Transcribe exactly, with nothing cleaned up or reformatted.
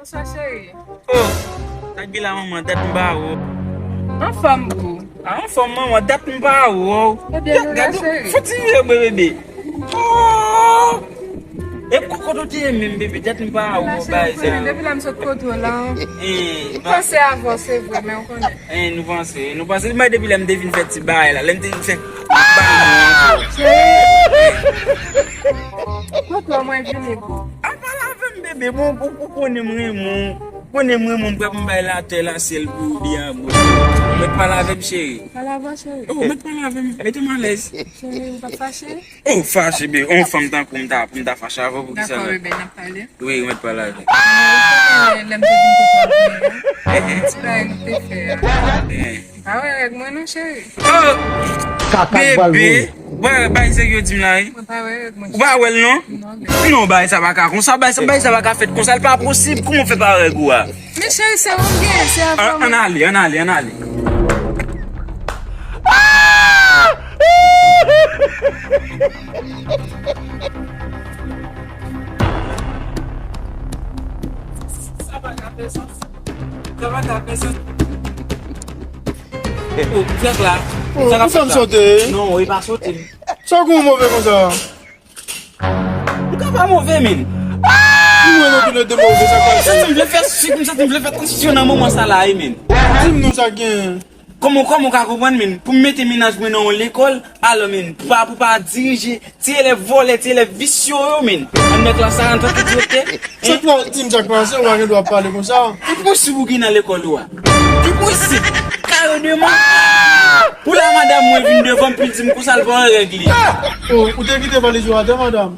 Sa cheri. Oh, sa ki la manman, dat m pa wè w. Anfòm bro. A, anfòm manman, dat m pa wè w. Ebyen nou la cheri. Fò ti vye bebe. Oh! E kokoto te ye menm bebe, dat m pa wè w bay sa. Depi la m sot kote w la. Eh, m panse avè w se vre, men w konnen. Eh, nou panse, nou panse, men depi lè m te vin fè ti bagay la, lè m te vin fè bagay la. Cheri. Kote w mwen vini bro? A, pale avè m bebe, bon, ou, ou konnen m renmen w. Konnen m renmen w, m prè pou m bay latè, lasyèl pou ou byen bon. Ou mèt pale avè m, cheri. Pale avè w, cheri. Oh, ou mèt pale avè m. Mete m alèz. Cheri, ou pa fache? Oh, fache, be. On fanm tankou m ta, pou m ta fache avè w, pou ki sa la? Dakò, bebe, n ap pale. Wi, ou mèt pale avè m. Ou konnen lè m te vin kote w la, ti bagay nou te fè a. Eh. Pa wè règ mwen non, cheri. Oh! Kaka k pral bebe, voye. Wè, bay sa yo di m la, wi. Mwen pa wè règ mwen. Ou pa wè l, non? Non, bebe. Non, bay sa pa ka konsa, bay sa, bay sa pa ka fèt konsa, l pa posib. Kouman w fè pa wè règ ou a? Men cheri, se ou m gen, se avè w. An, ann ale, ann ale, ann ale. Sa pa ka fè sans. Sa pa ka fè sans. Oh, Jack la. Oh, sa ka fè sa. Sa m sote? Non, e pa sote. Sa gon move konsa? M ka pa move, men. Mwen nou tounen de move, sa ka fè? M santi m vle fè sik, m santi m vle fè tansyon nan moman sa la, wi, men. Di m non sa gen. Kòman, kòman w ka konprann, men? Pou m mete mennaj mwen nan yon lekòl, alò, men, pou pa, pou pa dirije, ti elèv vòlè, ti elèv visye yo, men. Anndan klas la, antanke direktè. Sa k fè w di m sa k pase, ou pa gen dwa pale konsa. Ki posib ou gen nan lekòl ou a? Ki posib? Kare demen. Pou la madanm mwen vin devan m, pou l di m konsa l pa wè règ li. Oh, ou te kite valiz ou atè, madanm?